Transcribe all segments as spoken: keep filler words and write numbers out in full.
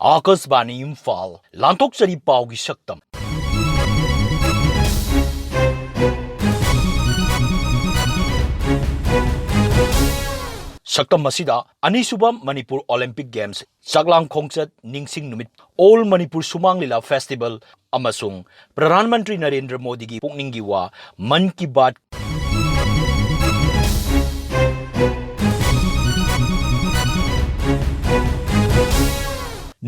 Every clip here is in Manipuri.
ꯑꯥꯀꯥꯁꯕꯥꯅꯤ ꯏꯝꯐꯥꯜ, ꯂꯥꯟꯊꯣꯛꯆꯔꯤ ꯄꯥꯎꯒꯤ ꯁꯛꯇꯝ꯫ ꯁꯛꯇꯝ ꯑꯁꯤꯗ ꯑꯅꯤꯁꯨꯕ ꯃꯅꯤꯄꯨꯔ ꯑꯣꯂꯤꯝꯄꯤꯛ ꯒꯦꯝꯁ, ꯆꯥꯛꯂꯥꯡ ꯈꯣꯡꯆꯠ, ꯅꯤꯡꯁꯤꯡ ꯅꯨꯃꯤꯠ, ꯑꯣꯜ ꯃꯅꯤꯄꯨꯔ ꯁꯨꯃꯥꯡ ꯂꯤꯂꯥ ꯐꯦꯁꯇꯤꯚꯦꯜ ꯑꯃꯁꯨꯡ ꯄ꯭ꯔꯙꯥꯟ ꯃꯟꯇ꯭ꯔꯤ ꯅꯔꯦꯟꯗ꯭ꯔ ꯃꯣꯗꯤꯒꯤ ꯄꯨꯛꯅꯤꯡꯒꯤ ꯋꯥ, ꯃꯟ ꯀꯤ ꯕꯥꯠ꯫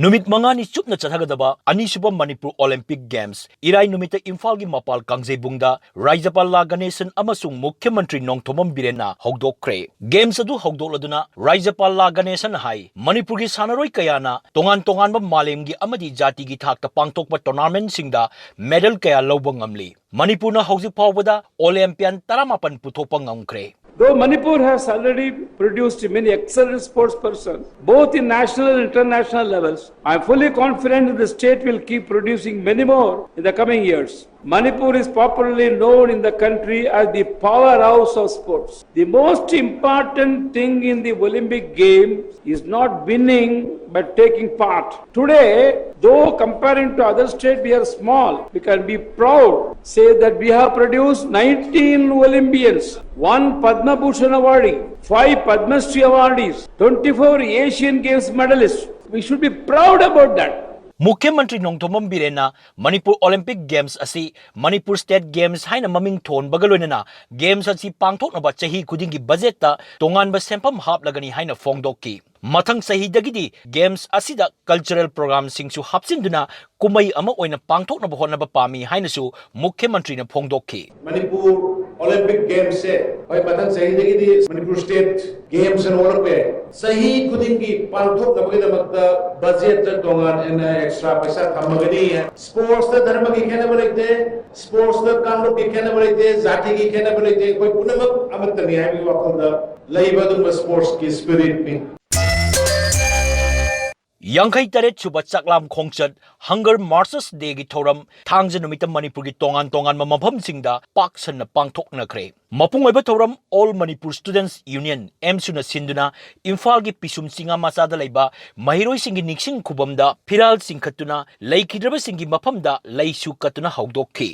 ꯅꯨꯃꯤꯠ ꯃꯉꯥꯅꯤ ꯆꯨꯞꯅ ꯆꯠꯊꯒꯗꯕ ꯑꯅꯤꯁꯨꯕ ꯃꯅꯤꯄꯨꯔ ꯑꯣꯂꯤꯝꯄꯤꯛ ꯒꯦꯝꯁ ꯏꯔꯥꯏ ꯅꯨꯃꯤꯠꯇ ꯏꯝꯐꯥꯜꯒꯤ ꯃꯄꯥꯜ ꯀꯥꯡꯖꯩꯕꯨꯡꯗ ꯔꯥꯖ꯭ꯌꯄꯥꯜ ꯂꯥ ꯒꯅꯦꯁꯟ ꯑꯃꯁꯨꯡ ꯃꯨꯈ꯭ꯌ ꯃꯟꯇ꯭ꯔꯤ ꯅꯣꯡꯊꯣꯝꯕꯝ ꯕꯤꯔꯦꯟꯅ ꯍꯧꯗꯣꯛꯈ꯭ꯔꯦ꯫ ꯒꯦꯝꯁ ꯑꯗꯨ ꯍꯧꯗꯣꯛꯂꯗꯨꯅ ꯔꯥꯖ꯭ꯌꯄꯥꯜ ꯂꯥ ꯒꯅꯦꯁꯟ ꯍꯥꯏ, ꯃꯅꯤꯄꯨꯔꯒꯤ ꯁꯥꯟꯅꯔꯣꯏ ꯀꯌꯥꯅ ꯇꯣꯉꯥꯟ ꯇꯣꯉꯥꯟꯕ ꯃꯥꯂꯦꯝꯒꯤ ꯑꯃꯗꯤ ꯖꯥꯇꯤꯒꯤ ꯊꯥꯛꯇ ꯄꯥꯡꯊꯣꯛꯄ ꯇꯣꯔꯅꯥꯃꯦꯟꯠꯁꯤꯡꯗ ꯃꯦꯗꯜ ꯀꯌꯥ ꯂꯧꯕ ꯉꯝꯂꯤ꯫ ꯃꯅꯤꯄꯨꯔꯅ ꯍꯧꯖꯤꯛ ꯐꯥꯎꯕꯗ ꯑꯣꯂꯤꯝꯄꯤꯌꯟ ꯇꯔꯥꯃꯥꯄꯟ ꯄꯨꯊꯣꯛꯄ ꯉꯝꯈ꯭ꯔꯦ꯫ Though Manipur has already produced many excellent sports persons, both in national and international levels, I am fully confident that the state will keep producing many more in the coming years. Manipur is popularly known in the country as the powerhouse of sports. The most important thing in the Olympic Games is not winning but taking part. Today, though comparing to other states we are small, we can be proud, say that we have produced nineteen Olympians, one Padma Bhushan awardee, five Padma Shri awardees, twenty-four Asian Games medalists. We should be proud about that. ꯃꯨꯈ꯭ꯌ ꯃꯟꯇ꯭ꯔꯤ ꯅꯣꯡꯊꯣꯝꯕꯝ ꯕꯤꯔꯦꯟꯅ ꯃꯅꯤꯄꯨꯔ ꯑꯣꯂꯤꯝꯄꯤꯛ ꯒꯦꯝꯁ ꯑꯁꯤ ꯃꯅꯤꯄꯨꯔ ꯁ꯭ꯇꯦꯠ ꯒꯦꯝꯁ ꯍꯥꯏꯅ ꯃꯃꯤꯡ ꯊꯣꯟꯕꯒ ꯂꯣꯏꯅꯅ ꯒꯦꯝꯁ ꯑꯁꯤ ꯄꯥꯡꯊꯣꯛꯅꯕ ꯆꯍꯤ ꯈꯨꯗꯤꯡꯒꯤ ꯕꯖꯦꯠꯇ ꯇꯣꯉꯥꯟꯕ ꯁꯦꯟꯐꯝ ꯍꯥꯞꯂꯒꯅꯤ ꯍꯥꯏꯅ ꯐꯣꯡꯗꯣꯛꯈꯤ꯫ ꯃꯊꯪ ꯆꯍꯤꯗꯒꯤꯗꯤ ꯒꯦꯝꯁ ꯑꯁꯤꯗ ꯀꯜꯆꯔꯦꯜ ꯄ꯭ꯔꯣꯒ꯭ꯔꯥꯝꯁꯤꯡꯁꯨ ꯍꯥꯞꯆꯤꯟꯗꯨꯅ ꯀꯨꯝꯃꯩ ꯑꯃ ꯑꯣꯏꯅ ꯄꯥꯡꯊꯣꯛꯅꯕ ꯍꯣꯠꯅꯕ ꯄꯥꯝꯃꯤ ꯍꯥꯏꯅꯁꯨ ꯃꯨꯈ꯭ꯌ ꯃꯟꯇ꯭ꯔꯤꯅ ꯐꯣꯡꯗꯣꯛꯈꯤ꯫ ꯃꯅꯤꯄꯨꯔ ꯑꯣꯂꯤꯝꯄꯤꯛ ꯒꯦꯝꯁꯁꯦ, ꯍꯣꯏ, ꯃꯊꯪ ꯆꯍꯤꯗꯒꯤꯗꯤ ꯃꯅꯤꯄꯨꯔ ꯁ꯭ꯇꯦꯠ ꯒꯦꯝꯁ ꯑꯅ ꯑꯣꯜꯂꯛꯄ ꯌꯥꯏ꯫ ꯆꯍꯤ ꯈꯨꯗꯤꯡꯒꯤ ꯄꯥꯡꯊꯣꯛꯅꯕꯒꯤꯗꯃꯛꯇ ꯕꯖꯦꯠꯇ ꯇꯣꯉꯥꯟꯅ ꯑꯦꯛꯁꯇ꯭ꯔꯥ ꯄꯩꯁꯥ ꯊꯝꯃꯒꯅꯤ꯫ ꯁ꯭ꯄꯣꯔꯠꯁꯇ ꯙꯔꯃꯒꯤ ꯈꯦꯠꯅꯕ ꯂꯩꯇꯦ, ꯁ꯭ꯄꯣꯔꯠꯁꯇ ꯀꯥꯡꯂꯨꯞꯀꯤ ꯈꯦꯠꯅꯕ ꯂꯩꯇꯦ, ꯖꯥꯇꯤꯒꯤ ꯈꯦꯠꯅꯕ ꯂꯩꯇꯦ, ꯑꯩꯈꯣꯏ ꯄꯨꯝꯅꯃꯛ ꯑꯃꯠꯇꯅꯤ ꯍꯥꯏꯕꯒꯤ ꯋꯥꯈꯜꯗ ꯂꯩꯕ ꯑꯗꯨꯒꯨꯝꯕ ꯁ꯭ꯄꯣꯔꯠꯁꯀꯤ ꯁ꯭ꯄꯤꯔꯤꯠꯅꯤ꯫ ꯌꯥꯡꯈꯩ ꯇꯔꯦꯠ ꯁꯨꯕ ꯆꯥꯛꯂꯥꯝ ꯈꯣꯡꯆꯠ Hunger Marches Day ꯒꯤ ꯊꯧꯔꯝ ꯊꯥꯡꯖ ꯅꯨꯃꯤꯠꯇ ꯃꯅꯤꯄꯨꯔꯒꯤ ꯇꯣꯉꯥꯟ ꯇꯣꯉꯥꯟꯕ ꯃꯐꯝꯁꯤꯡꯗ ꯄꯥꯛ ꯁꯟꯅ ꯄꯥꯡꯊꯣꯛꯅꯈ꯭ꯔꯦ꯫ ꯃꯄꯨꯡ ꯑꯣꯏꯕ ꯊꯧꯔꯝ All Manipur Students Union, AMSU ꯅ ꯁꯤꯟꯗꯨꯅ ꯏꯝꯐꯥꯜꯒꯤ ꯄꯤꯁꯨꯝ ꯆꯤꯉꯥ ꯃꯆꯥꯗ ꯂꯩꯕ ꯃꯍꯩꯔꯣꯏꯁꯤꯡꯒꯤ ꯅꯤꯡꯁꯤꯡ ꯈꯨꯕꯝꯗ ꯐꯤꯔꯥꯜ ꯆꯤꯡꯈꯠꯇꯨꯅ ꯂꯩꯈꯤꯗ꯭ꯔꯕꯁꯤꯡꯒꯤ ꯃꯐꯝꯗ ꯂꯩꯁꯨ ꯀꯠꯇꯨꯅ ꯍꯧꯗꯣꯛꯈꯤ꯫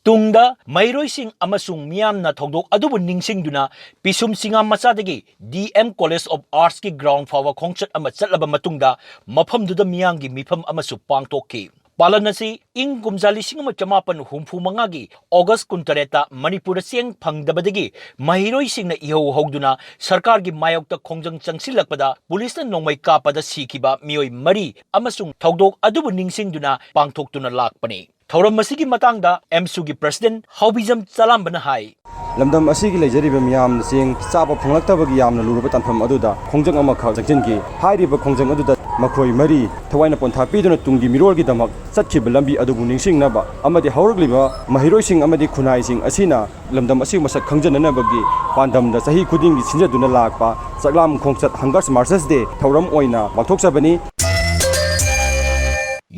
ꯇꯨꯡꯗ ꯃꯍꯩꯔꯣꯏꯁꯤꯡ ꯑꯃꯁꯨꯡ ꯃꯤꯌꯥꯝꯅ ꯊꯧꯗꯣꯛ ꯑꯗꯨꯕꯨ ꯅꯤꯡꯁꯤꯡꯗꯨꯅ ꯄꯤꯁꯨꯝ ꯆꯤꯉꯥ ꯃꯆꯥꯗꯒꯤ D M College of Arts ꯀꯤ ground ꯐꯥꯎꯕ ꯈꯣꯡꯆꯠ ꯑꯃ ꯆꯠꯂꯕ ꯃꯇꯨꯡꯗ ꯃꯐꯝꯗꯨꯗ ꯃꯤꯌꯥꯝꯒꯤ ꯃꯤꯐꯝ ꯑꯃꯁꯨ ꯄꯥꯡꯊꯣꯛꯈꯤ꯫ ꯄꯥꯂꯟ ꯑꯁꯤ ꯏꯪ ꯀꯨꯝꯖꯥ ꯂꯤꯁꯤꯡ ꯑꯃ ꯆꯃꯥꯄꯟ ꯍꯨꯝꯐꯨ ꯃꯉꯥꯒꯤ August ꯀꯨꯟꯇꯔꯦꯠꯇ ꯃꯅꯤꯄꯨꯔꯗ ꯆꯦꯡ ꯐꯪꯗꯕꯗꯒꯤ ꯃꯍꯩꯔꯣꯏꯁꯤꯡꯅ ꯏꯍꯧ ꯍꯧꯗꯨꯅ ꯁꯔꯀꯥꯔꯒꯤ ꯃꯥꯌꯣꯛꯇ ꯈꯣꯡꯖꯪ ꯆꯪꯁꯤꯜꯂꯛꯄꯗ ꯄꯨꯂꯤꯁꯅ ꯅꯣꯡꯃꯩ ꯀꯥꯞꯄꯗ ꯁꯤꯈꯤꯕ ꯃꯤꯑꯣꯏ ꯃꯔꯤ ꯑꯃꯁꯨꯡ ꯊꯧꯗꯣꯛ ꯑꯗꯨꯕꯨ ꯅꯤꯡꯁꯤꯡꯗꯨꯅ ꯄꯥꯡꯊꯣꯛꯇꯨꯅ ꯂꯥꯛꯄꯅꯤ꯫ ꯊꯧꯔꯝ ꯑꯁꯤꯒꯤ ꯃꯇꯥꯡꯗ AMSU ꯒꯤ President ꯍꯥꯎꯕꯤꯖꯝ ꯆꯂꯥꯝꯕꯅ ꯍꯥꯏ꯫ ꯂꯝꯗꯝ ꯑꯁꯤꯒꯤ ꯂꯩꯖꯔꯤꯕ ꯃꯤꯌꯥꯝꯅ ꯆꯦꯡ ꯆꯥꯕ ꯐꯪꯂꯛꯇꯕꯒꯤ ꯌꯥꯝꯅ ꯂꯨꯔꯕ ꯇꯥꯟꯐꯝ ꯑꯗꯨꯗ ꯈꯣꯡꯖꯪ ꯑꯃꯈꯛ ꯆꯪꯁꯤꯟꯈꯤ꯫ ꯍꯥꯏꯔꯤꯕ ꯈꯣꯡꯖꯪ ꯑꯗꯨꯗ ꯃꯈꯣꯏ ꯃꯔꯤ ꯊꯋꯥꯏꯅ ꯄꯣꯟꯊꯥ ꯄꯤꯗꯨꯅ ꯇꯨꯡꯒꯤ ꯃꯤꯔꯣꯜꯒꯤꯗꯃꯛ ꯆꯠꯈꯤꯕ ꯂꯝꯕꯤ ꯑꯗꯨꯕꯨ ꯅꯤꯡꯁꯤꯡꯅꯕ ꯑꯃꯗꯤ ꯍꯧꯔꯛꯂꯤꯕ ꯃꯍꯩꯔꯣꯏꯁꯤꯡ ꯑꯃꯗꯤ ꯈꯨꯟꯅꯥꯏꯁꯤꯡ ꯑꯁꯤꯅ ꯂꯝꯗꯝ ꯑꯁꯤꯕꯨ ꯃꯁꯛ ꯈꯪꯖꯅꯅꯕꯒꯤ ꯄꯥꯟꯗꯝꯗ ꯆꯍꯤ ꯈꯨꯗꯤꯡꯒꯤ ꯁꯤꯟꯖꯗꯨꯅ ꯂꯥꯛꯄ ꯆꯥꯛꯂꯥꯝ ꯈꯣꯡꯆꯠ Hunger Marches Day ꯊꯧꯔꯝ ꯑꯣꯏꯅ ꯄꯥꯡꯊꯣꯛꯆꯕꯅꯤ꯫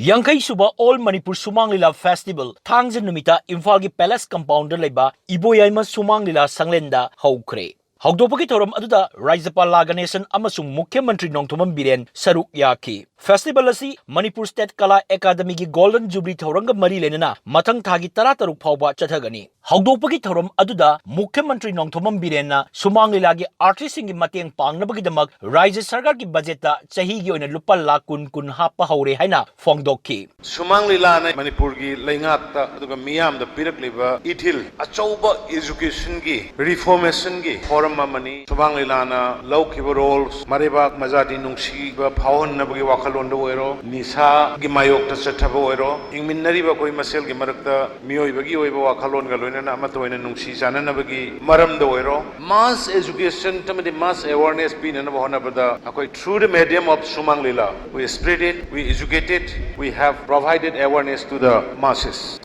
ꯌꯥꯡꯈꯩ ꯁꯨꯕ All Manipur ꯁꯨꯃꯥꯡ ꯂꯤꯂꯥ Festival ꯊꯥꯡꯖ ꯅꯨꯃꯤꯠꯇ ꯏꯝꯐꯥꯜꯒꯤ Palace Compound ꯗ ꯂꯩꯕ ꯏꯕꯣꯌꯥꯏꯃ ꯁꯨꯃꯥꯡ ꯂꯤꯂꯥ ꯁꯪꯂꯦꯟꯗ ꯍꯧꯈ꯭ꯔꯦ꯫ ꯍꯧꯗꯣꯛꯄꯒꯤ ꯊꯧꯔꯝ ꯑꯗꯨꯗ ꯔꯥꯖ꯭ꯌꯄꯥꯜ ꯂꯥ ꯒꯅꯦꯁꯟ ꯑꯃꯁꯨꯡ ꯃꯨꯈ꯭ꯌ ꯃꯟꯇ꯭ꯔꯤ ꯅꯣꯡꯊꯣꯝꯕꯝ ꯕꯤꯔꯦꯟ ꯁꯔꯨꯛ ꯌꯥꯈꯤ꯫ Festival ꯑꯁꯤ ꯃꯅꯤꯄꯨꯔ State ꯀꯂꯥ ꯑꯦꯀꯥꯗꯃꯤꯒꯤ Golden Jubilee ꯊꯧꯔꯝꯒ ꯃꯔꯤ ꯂꯩꯅꯅ ꯃꯊꯪ ꯊꯥꯒꯤ ꯇꯔꯥꯇꯔꯨꯛ ꯐꯥꯎꯕ ꯆꯠꯊꯒꯅꯤ꯫ ꯍꯧꯗꯣꯛꯄꯒꯤ ꯊꯧꯔꯝ ꯑꯗꯨꯗ ꯃꯨꯈ꯭ꯌ ꯃꯟꯇ꯭ꯔꯤ ꯅꯣꯡꯊꯣꯝꯕꯝ ꯕꯤꯔꯦꯟꯅ ꯁꯨꯃꯥꯡ ꯂꯤꯂꯥꯒꯤ artist ꯁꯤꯡꯒꯤ ꯃꯇꯦꯡ ꯄꯥꯡꯅꯕꯒꯤꯗꯃꯛ ꯔꯥꯖ꯭ꯌ ꯁꯔꯀꯥꯔꯒꯤ budget ꯇ ꯆꯍꯤꯒꯤ ꯑꯣꯏꯅ ꯂꯨꯄꯥ ꯂꯥꯈ ꯀꯨꯟ ꯀꯨꯟ ꯍꯥꯞꯄ ꯍꯧꯔꯦ ꯍꯥꯏꯅ ꯐꯣꯡꯗꯣꯛꯈꯤ꯫ ꯁꯨꯃꯥꯡ ꯂꯤꯂꯥꯅ ꯃꯅꯤꯄꯨꯔꯒꯤ ꯂꯩꯉꯥꯛꯇ ꯑꯗꯨꯒ ꯃꯤꯌꯥꯝꯗ ꯄꯤꯔꯛꯂꯤꯕ ꯏꯊꯤꯜ ꯑꯆꯧꯕ education ꯒꯤ reformation ꯒꯤ forum ꯑꯃꯅꯤ꯫ ꯁꯨꯃꯥꯡ ꯂꯤꯂꯥꯅ ꯂꯧꯈꯤꯕ roles, ꯃꯔꯩꯕꯥꯛ ꯃꯖꯥꯇꯤ ꯅꯨꯡꯁꯤꯕ ꯐꯥꯎꯍꯟꯅꯕꯒꯤ ꯋꯥꯈꯜꯂꯣꯟꯗ ꯑꯣꯏꯔꯣ, ꯅꯤꯁꯥꯒꯤ ꯃꯥꯌꯣꯛꯇ ꯆꯠꯊꯕ ꯑꯣꯏꯔꯣ, ꯍꯤꯡꯃꯤꯟꯅꯔꯤꯕ ꯑꯩꯈꯣꯏ ꯃꯁꯦꯜꯒꯤ ꯃꯔꯛꯇ ꯃꯤꯑꯣꯏꯕꯒꯤ ꯑꯣꯏꯕ ꯋꯥꯈꯜꯂꯣꯟꯒ ꯂꯣꯏꯅꯅ ꯑꯃꯠꯇ ꯑꯣꯏꯅ ꯅꯨꯡꯁꯤ ꯆꯥꯟꯅꯅꯕꯒꯤ ꯃꯔꯝꯗ ꯑꯣꯏꯔꯣ, mass education ꯑꯃꯗꯤ mass awareness ꯄꯤꯅꯅꯕ ꯍꯣꯠꯅꯕꯗ ꯑꯩꯈꯣꯏ through the medium of Sumang Lila, we spread it, we educate it, we have provided awareness to the masses.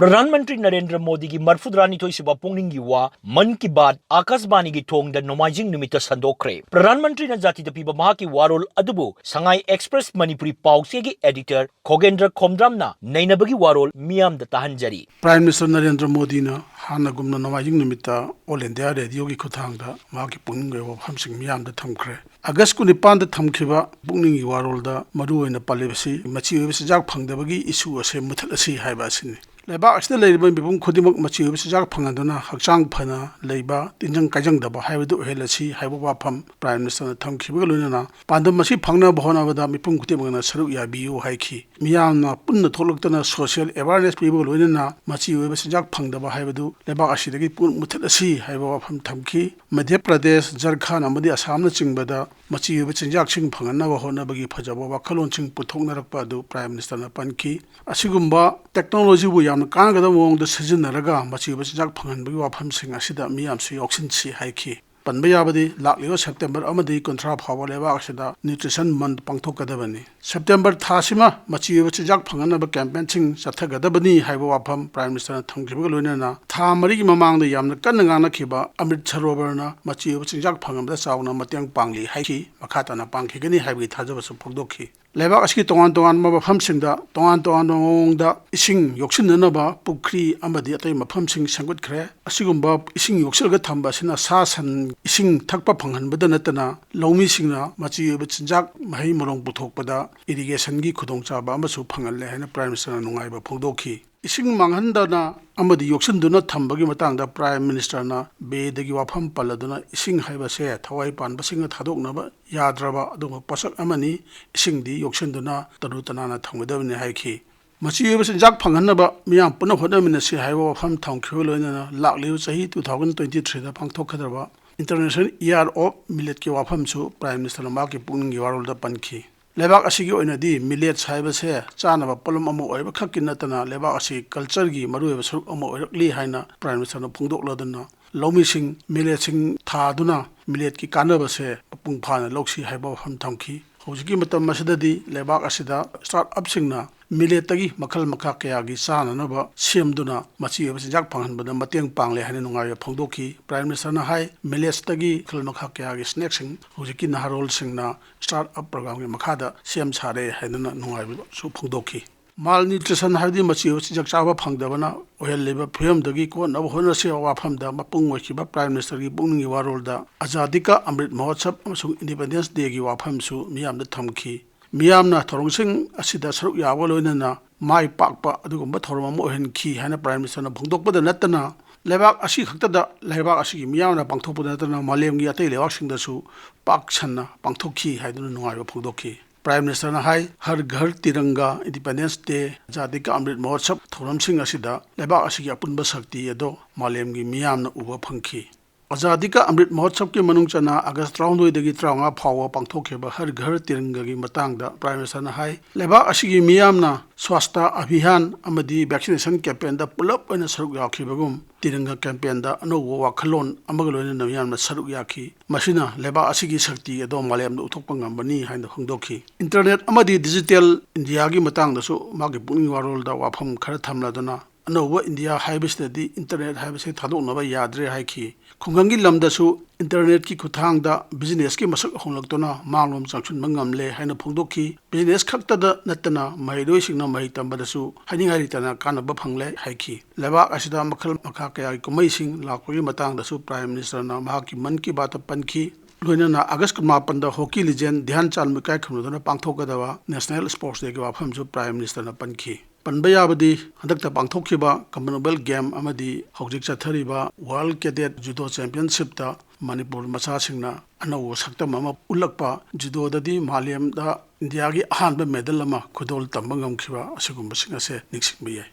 Pradhan Mantri Narendra ꯃꯣꯗꯤꯒꯤ ꯃꯔꯐꯨꯇꯔꯥꯅꯤꯊꯣꯏ ꯁꯨꯕ ꯄꯨꯛꯅꯤꯡꯒꯤ ꯋꯥ ꯃꯟ ꯀꯤ ꯕꯥꯠ ꯑꯥꯀꯥꯁꯕꯥꯅꯤꯒꯤ ꯊꯣꯡꯗ ꯅꯣꯡꯃꯥꯏꯖꯤꯡ ꯅꯨꯃꯤꯠꯇ ꯁꯟꯗꯣꯛꯈ꯭ꯔꯦ꯫ ꯄ꯭ꯔꯙꯥꯟ ꯃꯟꯇ꯭ꯔꯤꯅ ꯖꯥꯇꯤꯗ ꯄꯤꯕ ꯃꯍꯥꯛꯀꯤ ꯋꯥꯔꯣꯜ ꯑꯗꯨꯕꯨ ꯁꯉꯥꯏ ꯑꯦꯛꯁꯄ꯭ꯔꯦꯁ ꯃꯅꯤꯄꯨꯔꯤ ꯄꯥꯎꯆꯦꯒꯤ ꯑꯦꯗꯤꯇꯔ ꯈꯣꯒꯦꯟꯗ꯭ꯔ ꯈꯣꯝꯗ꯭ꯔꯥꯝꯅ ꯅꯩꯅꯕꯒꯤ ꯋꯥꯔꯣꯜ ꯃꯤꯌꯥꯝꯗ ꯇꯥꯍꯟꯖꯔꯤ꯫ ꯄ꯭ꯔꯥꯏꯝ ꯃꯤꯅꯤꯁꯇꯔ ꯅꯔꯦꯟꯗ꯭ꯔ ꯃꯣꯗꯤꯅ ꯍꯥꯟꯅꯒꯨꯝꯅ ꯅꯣꯡꯃꯥꯏꯖꯤꯡ ꯅꯨꯃꯤꯠꯇ ꯑꯣꯜ ꯏꯟꯗꯤꯌꯥ ꯔꯦꯗꯤꯑꯣꯒꯤ ꯈꯨꯠꯊꯥꯡꯗ ꯃꯍꯥꯛꯀꯤ ꯄꯨꯛꯅꯤꯡꯒꯤ ꯑꯣꯏꯕ ꯋꯥꯐꯝꯁꯤꯡ ꯃꯤꯌꯥꯝꯗ ꯊꯝꯈ꯭ꯔꯦ꯫ ꯑꯥꯒꯁ ꯀꯨꯟꯅꯤꯄꯥꯟꯗ ꯊꯝꯈꯤꯕ ꯄꯨꯛꯅꯤꯡꯒꯤ ꯋꯥꯔꯣꯜꯗ ꯃꯔꯨꯑꯣꯏꯅ ꯄꯜꯂꯤꯕꯁꯤ ꯃꯆꯤ ꯑꯣꯏꯕ ꯆꯤꯟꯖꯥꯛ ꯐꯪꯗꯕꯒꯤ ꯏꯁꯨ ꯑꯁꯦ ꯃꯨꯊꯠꯂꯁꯤ ꯍꯥꯏꯕ ꯑꯁꯤꯅꯤ꯫ ꯂꯩꯕꯥꯛ ꯑꯁꯤꯗ ꯂꯩꯔꯤꯕ ꯃꯤꯄꯨꯝ ꯈꯨꯗꯤꯡꯃꯛ ꯃꯆꯤ ꯑꯣꯏꯕ ꯆꯤꯟꯖꯥꯛ ꯐꯪꯍꯟꯗꯨꯅ ꯍꯛꯆꯥꯡ ꯐꯅ ꯂꯩꯕ, ꯇꯤꯟꯖꯪ ꯀꯥꯏꯖꯪꯗꯕ ꯍꯥꯏꯕꯗꯨ ꯑꯣꯏꯍꯜꯂꯁꯤ ꯍꯥꯏꯕ ꯋꯥꯐꯝ ꯄ꯭ꯔꯥꯏꯝ ꯃꯤꯅꯤꯁꯇꯔꯅ ꯊꯝꯈꯤꯕꯒ ꯂꯣꯏꯅꯅ ꯄꯥꯟꯗꯝ ꯑꯁꯤ ꯐꯪꯅꯕ ꯍꯣꯠꯅꯕꯗ ꯃꯤꯄꯨꯝ ꯈꯨꯗꯤꯡꯃꯛꯅ ꯁꯔꯨꯛ ꯌꯥꯕꯤꯌꯨ ꯍꯥꯏꯈꯤ꯫ ꯃꯤꯌꯥꯝꯅ ꯄꯨꯟꯅ ꯊꯣꯛꯂꯛꯇꯅ ꯁꯣꯁꯤꯌꯦꯜ ꯑꯦꯋꯥꯔꯅꯦꯁ ꯄꯤꯕꯒ ꯂꯣꯏꯅꯅ ꯃꯆꯤ ꯑꯣꯏꯕ ꯆꯤꯟꯖꯥꯛ ꯐꯪꯗꯕ ꯍꯥꯏꯕꯗꯨ ꯂꯩꯕꯥꯛ ꯑꯁꯤꯗꯒꯤ ꯄꯨꯡꯃꯨꯠ ꯃꯨꯊꯠꯂꯁꯤ ꯍꯥꯏꯕ ꯋꯥꯐꯝ ꯊꯝꯈꯤ꯫ ꯃꯙ꯭ꯌ ꯄ꯭ꯔꯗꯦꯁ, ꯖꯔꯈꯟꯗ ꯑꯃꯗꯤ ꯑꯁꯥꯝꯅꯆꯤꯡꯕꯗ ꯃꯆꯤ ꯑꯣꯏꯕ ꯆꯤꯟꯖꯥꯛꯁꯤꯡ ꯐꯪꯍꯟꯅꯕ ꯍꯣꯠꯅꯕꯒꯤ ꯐꯖꯕ ꯋꯥꯈꯜꯂꯣꯟꯁꯤꯡ ꯄꯨꯊꯣꯛꯅꯔꯛꯄ ꯑꯗꯨ ꯄ꯭ꯔꯥꯏꯝ ꯃꯤꯅꯤꯁꯇꯔꯅ ꯄꯟꯈꯤ꯫ ꯑꯁꯤꯒꯨꯝꯕ ꯇꯦꯛꯅꯣꯂꯣꯖꯤꯕꯨ ꯌꯥꯝꯅ ꯀꯥꯟꯅꯒꯗꯕ ꯃꯑꯣꯡꯗ ꯁꯤꯖꯤꯟꯅꯔꯒ ꯃꯆꯤ ꯑꯣꯏꯕ ꯆꯤꯟꯖꯥꯛ ꯐꯪꯍꯟꯕꯒꯤ ꯋꯥꯐꯝꯁꯤꯡ ꯑꯁꯤꯗ ꯃꯤꯌꯥꯝꯁꯨ ꯌꯥꯎꯁꯤꯟꯁꯤ ꯍꯥꯏꯈꯤ꯫ ꯄꯟꯕ ꯌꯥꯕꯗꯤ ꯂꯥꯛꯂꯤꯕ ꯁꯦꯞꯇꯦꯝꯕꯔ ꯑꯃꯗꯒꯤ ꯀꯨꯟꯊ꯭ꯔꯥ ꯐꯥꯎꯕ ꯂꯩꯕꯥꯛ ꯑꯁꯤꯗ ꯅ꯭ꯌꯨꯇ꯭ꯔꯤꯁꯟ ꯃꯟꯊ ꯄꯥꯡꯊꯣꯛꯀꯗꯕꯅꯤ꯫ ꯁꯦꯞꯇꯦꯝꯕꯔ ꯊꯥꯁꯤꯃ ꯃꯆꯤ ꯑꯣꯏꯕ ꯆꯤꯟꯖꯥꯛ ꯐꯪꯍꯟꯅꯕ ꯀꯦꯝꯄꯦꯟꯁꯤꯡ ꯆꯠꯊꯒꯗꯕꯅꯤ ꯍꯥꯏꯕ ꯋꯥꯐꯝ ꯄ꯭ꯔꯥꯏꯝ ꯃꯤꯅꯤꯁꯇꯔꯅ ꯊꯝꯈꯤꯕꯒ ꯂꯣꯏꯅꯅ ꯊꯥ ꯃꯔꯤꯒꯤ ꯃꯃꯥꯡꯗ ꯌꯥꯝꯅ ꯀꯟꯅ ꯉꯥꯡꯅꯈꯤꯕ ꯑꯃ꯭ꯔꯤꯠ ꯁꯔꯣꯕꯔꯅ ꯃꯆꯤ ꯑꯣꯏꯕ ꯆꯤꯟꯖꯥꯛ ꯐꯪꯍꯟꯕꯗ ꯆꯥꯎꯅ ꯃꯇꯦꯡ ꯄꯥꯡꯂꯤ ꯍꯥꯏꯈꯤ꯫ ꯃꯈꯥ ꯇꯥꯅ ꯄꯥꯡꯈꯤꯒꯅꯤ ꯍꯥꯏꯕꯒꯤ ꯊꯥꯖꯕꯁꯨ ꯐꯣꯡꯗꯣꯛꯈꯤ꯫ ꯂꯩꯕꯥꯛ ꯑꯁꯤꯒꯤ ꯇꯣꯉꯥꯟ ꯇꯣꯉꯥꯟꯕ ꯃꯐꯝꯁꯤꯡꯗ ꯇꯣꯉꯥꯟ ꯇꯣꯉꯥꯟꯕ ꯃꯑꯣꯡꯗ ꯏꯁꯤꯡ ꯌꯣꯛꯁꯤꯟꯅꯅꯕ ꯄꯨꯈ꯭ꯔꯤ ꯑꯃꯗꯤ ꯑꯇꯩ ꯃꯐꯝꯁꯤꯡ ꯁꯦꯝꯒꯠꯈ꯭ꯔꯦ꯫ ꯑꯁꯤꯒꯨꯝꯕ ꯏꯁꯤꯡ ꯌꯣꯛꯁꯤꯜꯂꯒ ꯊꯝꯕ ꯑꯁꯤꯅ ꯁꯥ ꯁꯟ ꯏꯁꯤꯡ ꯊꯛꯄ ꯐꯪꯍꯟꯕꯗ ꯅꯠꯇꯅ ꯂꯧꯃꯤꯁꯤꯡꯅ ꯃꯆꯤ ꯑꯣꯏꯕ ꯆꯤꯟꯖꯥꯛ ꯃꯍꯩ ꯃꯔꯣꯡ ꯄꯨꯊꯣꯛꯄꯗ ꯏꯔꯤꯒꯦꯁꯟꯒꯤ ꯈꯨꯗꯣꯡꯆꯥꯕ ꯑꯃꯁꯨ ꯐꯪꯍꯜꯂꯦ ꯍꯥꯏꯅ ꯄ꯭ꯔꯥꯏꯝ ꯃꯤꯅꯤꯁꯇꯔꯅ ꯅꯨꯡꯉꯥꯏꯕ ꯐꯣꯡꯗꯣꯛꯈꯤ꯫ ꯏꯁꯤꯡ ꯃꯥꯡꯍꯟꯗꯅ ꯑꯃꯗꯤ ꯌꯣꯛꯁꯤꯟꯗꯨꯅ ꯊꯝꯕꯒꯤ ꯃꯇꯥꯡꯗ ꯄ꯭ꯔꯥꯏꯝ ꯃꯤꯅꯤꯁꯇꯔꯅ ꯕꯦꯗꯒꯤ ꯋꯥꯐꯝ ꯄꯜꯂꯗꯨꯅ ꯏꯁꯤꯡ ꯍꯥꯏꯕꯁꯦ ꯊꯋꯥꯏ ꯄꯥꯟꯕꯁꯤꯡꯅ ꯊꯥꯗꯣꯛꯅꯕ ꯌꯥꯗ꯭ꯔꯕ ꯑꯗꯨꯒꯨꯝꯕ ꯄꯣꯠꯁꯛ ꯑꯃꯅꯤ꯫ ꯏꯁꯤꯡꯗꯤ ꯌꯣꯛꯁꯤꯟꯗꯨꯅ ꯇꯔꯨ ꯇꯅꯥꯟꯅ ꯊꯝꯒꯗꯕꯅꯤ ꯍꯥꯏꯈꯤ꯫ ꯃꯆꯤ ꯑꯣꯏꯕ ꯆꯤꯟꯖꯥꯛ ꯐꯪꯍꯟꯅꯕ ꯃꯤꯌꯥꯝ ꯄꯨꯟꯅ ꯍꯣꯠꯅꯃꯤꯟꯅꯁꯤ ꯍꯥꯏꯕ ꯋꯥꯐꯝ ꯊꯝꯈꯤꯕ ꯂꯣꯏꯅꯅ ꯂꯥꯛꯂꯤꯕ ꯆꯍꯤ two thousand twenty three ꯗ ꯄꯥꯡꯊꯣꯛꯀꯗꯕ International Year of Millet ꯀꯤ ꯋꯥꯐꯝꯁꯨ ꯄ꯭ꯔꯥꯏꯝ ꯃꯤꯅꯤꯁꯇꯔꯅ ꯃꯍꯥꯛꯀꯤ ꯄꯨꯛꯅꯤꯡꯒꯤ ꯋꯥꯔꯣꯜꯗ ꯄꯟꯈꯤ꯫ ꯂꯩꯕꯥꯛ ꯑꯁꯤꯒꯤ ꯑꯣꯏꯅꯗꯤ ꯃꯤꯂꯦꯠꯁ ꯍꯥꯏꯕꯁꯦ ꯆꯥꯅꯕ ꯄꯣꯠꯂꯝ ꯑꯃ ꯑꯣꯏꯕ ꯈꯛꯀꯤ ꯅꯠꯇꯅ ꯂꯩꯕꯥꯛ ꯑꯁꯤꯒꯤ ꯀꯜꯆꯔꯒꯤ ꯃꯔꯨꯑꯣꯏꯕ ꯁꯔꯨꯛ ꯑꯃ ꯑꯣꯏꯔꯛꯂꯤ ꯍꯥꯏꯅ ꯄ꯭ꯔꯥꯏꯝ ꯃꯤꯅꯤꯁꯇꯔꯅ ꯐꯣꯡꯗꯣꯛꯂꯗꯨꯅ ꯂꯧꯃꯤꯁꯤꯡ ꯃꯤꯂꯦꯠꯁꯤꯡ ꯊꯥꯗꯨꯅ ꯃꯤꯂꯦꯠꯀꯤ ꯀꯥꯟꯅꯕꯁꯦ ꯃꯄꯨꯡ ꯐꯥꯅ ꯂꯧꯁꯤ ꯍꯥꯏꯕ ꯋꯥꯐꯝ ꯊꯝꯈꯤ꯫ ꯍꯧꯖꯤꯛꯀꯤ ꯃꯇꯝ ꯑꯁꯤꯗꯗꯤ ꯂꯩꯕꯥꯛ ꯑꯁꯤꯗ ꯁ꯭ꯇꯥꯔꯠ ꯑꯞꯁꯤꯡꯅ milletꯇꯒꯤ ꯃꯈꯜ ꯃꯈꯥ ꯀꯌꯥꯒꯤ ꯆꯥꯅꯅꯕ ꯁꯦꯝꯗꯨꯅ ꯃꯆꯤ ꯑꯣꯏꯕ ꯆꯤꯟꯖꯥꯛ ꯐꯪꯍꯟꯕꯗ ꯃꯇꯦꯡ ꯄꯥꯡꯂꯦ ꯍꯥꯏꯅ ꯅꯨꯡꯉꯥꯏꯕ ꯐꯣꯡꯗꯣꯛꯈꯤ꯫ Prime Ministerꯅ ꯍꯥꯏ, milletꯇꯒꯤ ꯃꯈꯜ ꯃꯈꯥ ꯀꯌꯥꯒꯤ snackꯁꯤꯡ ꯍꯧꯖꯤꯛꯀꯤ ꯅꯍꯥꯔꯣꯜꯁꯤꯡꯅ start up programꯒꯤ ꯃꯈꯥꯗ ꯁꯦꯝ ꯁꯥꯔꯦ ꯍꯥꯏꯗꯨꯅ ꯅꯨꯡꯉꯥꯏꯕꯁꯨ ꯐꯣꯡꯗꯣꯛꯈꯤ꯫ Malnutrition ꯍꯥꯏꯕꯗꯤ ꯃꯆꯤ ꯑꯣꯏꯕ ꯆꯤꯟꯖꯥꯛ ꯆꯥꯕ ꯐꯪꯗꯕꯅ ꯑꯣꯏꯍꯜꯂꯤꯕ ꯐꯤꯕꯝꯗꯒꯤ ꯀꯣꯛꯅꯕ ꯍꯣꯠꯅꯁꯤ ꯍꯥꯏꯕ ꯋꯥꯐꯝꯗ ꯃꯄꯨꯡ ꯑꯣꯏꯈꯤꯕ Prime Ministerꯒꯤ ꯄꯨꯛꯅꯤꯡꯒꯤ ꯋꯥꯔꯣꯜꯗ Azadi Ka Amrit Mahotsav ꯑꯃꯁꯨꯡ Independence Dayꯒꯤ ꯋꯥꯐꯝꯁꯨ ꯃꯤꯌꯥꯝꯗ ꯊꯝꯈꯤ꯫ ꯃꯤꯌꯥꯝꯅ ꯊꯧꯔꯝꯁꯤꯡ ꯑꯁꯤꯗ ꯁꯔꯨꯛ ꯌꯥꯕꯒ ꯂꯣꯏꯅꯅ ꯃꯥꯏ ꯄꯥꯛꯄ ꯑꯗꯨꯒꯨꯝꯕ ꯊꯧꯔꯝ ꯑꯃ ꯑꯣꯏꯍꯟꯈꯤ ꯍꯥꯏꯅ Prime Ministerꯅ ꯐꯣꯡꯗꯣꯛꯄꯗ ꯅꯠꯇꯅ, ꯂꯩꯕꯥꯛ ꯑꯁꯤ ꯈꯛꯇꯗ, ꯂꯩꯕꯥꯛ ꯑꯁꯤꯒꯤ ꯃꯤꯌꯥꯝꯅ ꯄꯥꯡꯊꯣꯛꯄꯗ ꯅꯠꯇꯅ ꯃꯥꯂꯦꯝꯒꯤ ꯑꯇꯩ ꯂꯩꯕꯥꯛꯁꯤꯡꯗꯁꯨ ꯄꯥꯛ ꯁꯟꯅ ꯄꯥꯡꯊꯣꯛꯈꯤ ꯍꯥꯏꯗꯨꯅ ꯅꯨꯡꯉꯥꯏꯕ ꯐꯣꯡꯗꯣꯛꯈꯤ꯫ Prime Ministerꯅ ꯍꯥꯏ, Har Ghar Tiranga, Independence Day, Azadi Ka Amrit Mahotsav ꯊꯧꯔꯝꯁꯤꯡ ꯑꯁꯤꯗ ꯂꯩꯕꯥꯛ ꯑꯁꯤꯒꯤ ꯑꯄꯨꯟꯕ ꯁꯛꯇꯤ ꯑꯗꯣ ꯃꯥꯂꯦꯝꯒꯤ ꯃꯤꯌꯥꯝꯅ ꯎꯕ ꯐꯪꯈꯤ꯫ Azadi Ka Amrit Mahotsavꯀꯤ ꯃꯅꯨꯡ ꯆꯟꯅ August ꯇꯔꯥꯍꯨꯝꯗꯣꯏꯗꯒꯤ ꯇꯔꯥꯃꯉꯥ ꯐꯥꯎꯕ ꯄꯥꯡꯊꯣꯛꯈꯤꯕ Har Ghar Tirangagi ꯃꯇꯥꯡꯗ Prime Ministerꯅ ꯍꯥꯏ, ꯂꯩꯕꯥꯛ ꯑꯁꯤꯒꯤ ꯃꯤꯌꯥꯝꯅ Swachhata Abhiyan ꯑꯃꯗꯤ vaccination campaignꯗ ꯄꯨꯂꯞ ꯑꯣꯏꯅ ꯁꯔꯨꯛ ꯌꯥꯈꯤꯕꯒꯨꯝ, Tiranga campaignꯗ ꯑꯅꯧꯕ ꯋꯥꯈꯜꯂꯣꯟ ꯑꯃꯒ ꯂꯣꯏꯅꯅ ꯃꯤꯌꯥꯝꯅ ꯁꯔꯨꯛ ꯌꯥꯈꯤ꯫ ꯃꯁꯤꯅ ꯂꯩꯕꯥꯛ ꯑꯁꯤꯒꯤ ꯁꯛꯇꯤ ꯑꯗꯣ ꯃꯥꯂꯦꯝꯗ ꯎꯠꯊꯣꯛꯄ ꯉꯝꯕꯅꯤ ꯍꯥꯏꯅ ꯐꯣꯡꯗꯣꯛꯈꯤ꯫ Internet ꯑꯃꯗꯤ digital Indiaꯒꯤ ꯃꯇꯥꯡꯗꯁꯨ ꯃꯥꯒꯤ ꯄꯨꯛꯅꯤꯡ ꯋꯥꯔꯣꯜꯗ ꯋꯥꯐꯝ ꯈꯔ ꯊꯝꯂꯗꯨꯅ, ꯑꯅꯧꯕ ꯏꯟꯗꯤꯌꯥ ꯍꯥꯏꯕꯁꯤꯗꯗꯤ internet ꯍꯥꯏꯕꯁꯤ ꯊꯥꯗꯣꯛꯅꯕ ꯌꯥꯗ꯭ꯔꯦ ꯍꯥꯏꯈꯤ꯫ ꯈꯨꯡꯒꯪꯒꯤ ꯂꯝꯗꯁꯨ internetꯀꯤ ꯈꯨꯠꯊꯥꯡꯗ businessꯀꯤ ꯃꯁꯛ ꯍꯣꯡꯂꯛꯇꯨꯅ ꯃꯥꯡꯂꯣꯝ ꯆꯪꯁꯤꯟꯕ ꯉꯝꯂꯦ ꯍꯥꯏꯅ ꯐꯣꯡꯗꯣꯛꯈꯤ꯫ Business ꯈꯛꯇꯗ ꯅꯠꯇꯅ ꯃꯍꯩꯔꯣꯏꯁꯤꯡꯅ ꯃꯍꯩ ꯇꯝꯕꯗꯁꯨ ꯍꯥꯏꯅꯤꯡꯉꯥꯏ ꯂꯩꯇꯅ ꯀꯥꯟꯅꯕ ꯐꯪꯂꯦ ꯍꯥꯏꯈꯤ꯫ ꯂꯩꯕꯥꯛ ꯑꯁꯤꯗ ꯃꯈꯜ ꯃꯈꯥ ꯀꯌꯥꯒꯤ ꯀꯨꯝꯍꯩꯁꯤꯡ ꯂꯥꯛꯄꯒꯤ ꯃꯇꯥꯡꯗꯁꯨ Prime Ministerꯅ ꯃꯍꯥꯛꯀꯤ ꯃꯟ ꯀꯤ ꯕꯥꯠꯇ ꯄꯟꯈꯤ꯫ ꯂꯣꯏꯅꯅ August ꯀꯨꯟꯃꯥꯄꯟꯗ hockey legend ꯙ꯭ꯌꯥꯟ ꯆꯥꯟꯕꯨ ꯏꯀꯥꯏ ꯈꯨꯝꯅꯗꯨꯅ ꯄꯥꯡꯊꯣꯛꯀꯗꯕ National Sports Dayꯒꯤ ꯋꯥꯐꯝꯁꯨ Prime Ministerꯅ ꯄꯟꯈꯤ꯫ ꯄꯟꯕ ꯌꯥꯕꯗꯤ, ꯍꯟꯗꯛꯇ ꯄꯥꯡꯊꯣꯛꯈꯤꯕ Commonwealth Game ꯑꯃꯗꯤ ꯍꯧꯖꯤꯛ ꯆꯠꯊꯔꯤꯕ World Cadet Judo Championshipꯇ ꯃꯅꯤꯄꯨꯔ ꯃꯆꯥꯁꯤꯡꯅ ꯑꯅꯧꯕ ꯁꯛꯇꯝ ꯑꯃ ꯎꯠꯂꯛꯄ, judoꯗꯗꯤ ꯃꯥꯂꯦꯝꯗ ꯏꯟꯗꯤꯌꯥꯒꯤ ꯑꯍꯥꯟꯕ medal ꯑꯃ ꯈꯨꯗꯣꯜ ꯇꯝꯕ ꯉꯝꯈꯤꯕ ꯑꯁꯤꯒꯨꯝꯕꯁꯤꯡ ꯑꯁꯦ ꯅꯤꯡꯁꯤꯡꯕ ꯌꯥꯏ꯫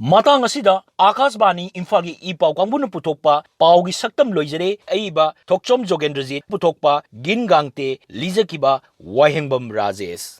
ꯃꯇꯥꯡ ꯑꯁꯤꯗ ꯑꯥꯀꯥꯁꯕꯥꯅꯤ ꯏꯝꯐꯥꯜꯒꯤ ꯏ ꯄꯥꯎ ꯀꯥꯡꯕꯨꯅ ꯄꯨꯊꯣꯛꯄ ꯄꯥꯎꯒꯤ ꯁꯛꯇꯝ ꯂꯣꯏꯖꯔꯦ꯫ ꯑꯏꯕ ꯊꯣꯛꯆꯣꯝ ꯖꯣꯒꯦꯟꯗ꯭ꯔꯖꯤꯠ, ꯄꯨꯊꯣꯛꯄ ꯒꯤꯟ ꯒꯥꯡꯇꯦ, ꯂꯤꯖꯈꯤꯕ ꯋꯥꯍꯦꯡꯕꯝ ꯔꯥꯖꯦꯁ꯫